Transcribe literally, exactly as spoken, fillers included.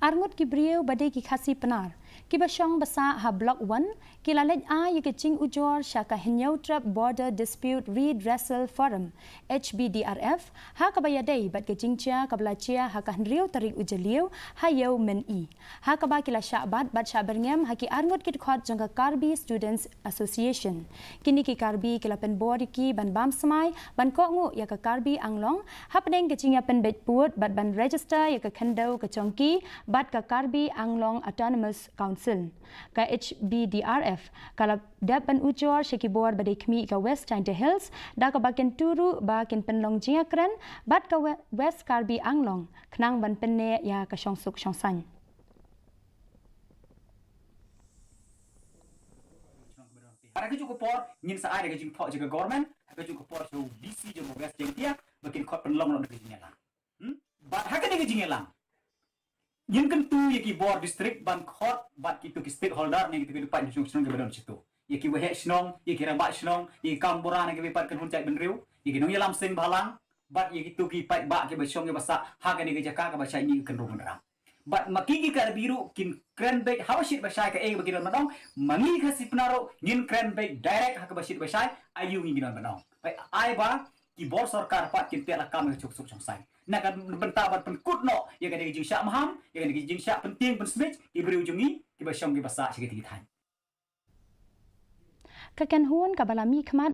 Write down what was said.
Arngut ki briew ba dei ki Khasi Pnar kiba shong ba sah ha Block one ki la leit ai ïa ka jingujor sha ka Hynñiewtrep Border Dispute Redressal Forum, H B D R F, ha kaba ïadei bad ka jingjia kaba la jia ha ka hynriew tarik u Jylliew ha Ïew Myn-i, ha kaba ki la shah bat bad shah byrngem ha ki arngut ki dkhot jong ka Karbi Students Association. Kine ki Karbi ki la pynbor ïa ki ban bam smai ban kohnguh ïa ka Karbi Anglong hapdeng ka jingïapynbeit pud bad ban register ïa ka khyndew ka jong ki bad ka Karbi Anglong Autonomous Council. Ka H B D R F ka la dep ban ujor sha ki bor ba dei khmih ka West Jaintia Hills da kaba kin turu ba kin pynlong jingïakren bad ka We-, West Karbi Anglong khnang ban pynneh ïa ka shongsuk shongsaiñ. Ha kajuh ka por ngin sa ai da ka jingthoh jong ka government, ha kajuh ka por sha u D C jong ka West Jaintia ba kin khot pynlong noh da ka jingïalang. Hmm? Bad ha kane ka jingïalang ngin kyntu ïa ki bor district ban khot bad kito ki stakeholder ne kito ki paid shnong shnong kiba don shito. Ïa ki waheh shnong, ïa ki rangbah shnong, ïa ki gaonbura ne kiba pat ki nongshai bynriew, ïa ki nongïalam seng bhalang, bad ïa kito ki paidbah kiba shong kiba sah ha kane ka jaka kaba shai mih ka kynrung kynrang. Bad ma ki ki Karbi ruh kin kren beit haba shit ba shai kaei ba ki don ban ong, ma ngi Khasi Pnar ruh ngin kren beit direct ha kaba shit ba shai, aïu ngi ki don ban ong. Peit ai ba ki bor sorkar pat kin peit lakam ïa ka shongsuk shongsaiñ. Na ka bynta ban pynkut noh ïa kane ka jingshah maham, ïa kane ka jingshah pyntieng pynsmit ki briew jong ngi kiba shong kiba sah sha kitei ki thaiñ. Ka kynhun kaba la mihkhmat